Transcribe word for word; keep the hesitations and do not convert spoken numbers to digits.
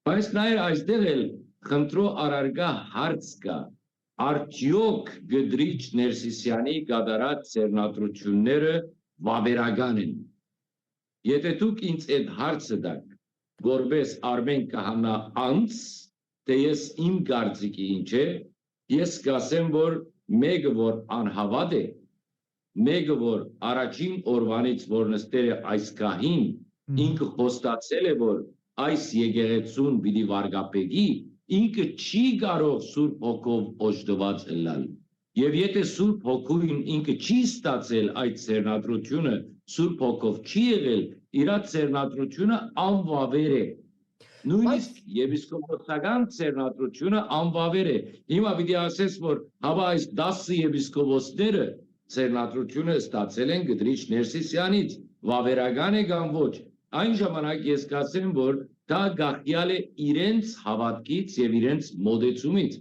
Բայց նայր, այստեղ էլ խնդրոյ առարկայ հարց կայ. արդեօք Կտրիչ Ներսիսեանի կատարած ձեռնադրութիւնները վաւերական են։ Եթէ դուք ինձ այդ հարցը տաք, որպէս Արմէն Քահանայ անձ, թէ ես իմ կարծիքը ինչ է, ես կ'ասեմ, որ մէկը որ անհաւատ է, մէկը որ առաջին օրուանից որ նստեր է այս գահին, ինքը խոստացել է, որ այս եկեղեցուն պիտի վարկաբեկի, ինքը չի կարող Սուրբ Հոգով օժտուած ըլլալ։ Եւ եթէ Սուրբ Հոգոյն ինքը չի ստացել այդ ձեռնադրութիւնը, Սուրբ Հոգով չի եղել, իրա ձեռնադրութիւնը անվաւեր է։ Նոյնիսկ եպիսկոպոսական ձեռնադրութիւնը անվաւեր է։ Հիմա պիտի ասես, որ հապա այս տասը եպիսկոպոսները ձեռնադրութիւնը ստացել են Կտրիչ Ներսիսեանից, վաւերական է կամ ոչ։ Այն ժամանակ ես կ'ասեմ, որ դա գախեալ է իրենց հաւատքից եւ իրենց մոտեցումից։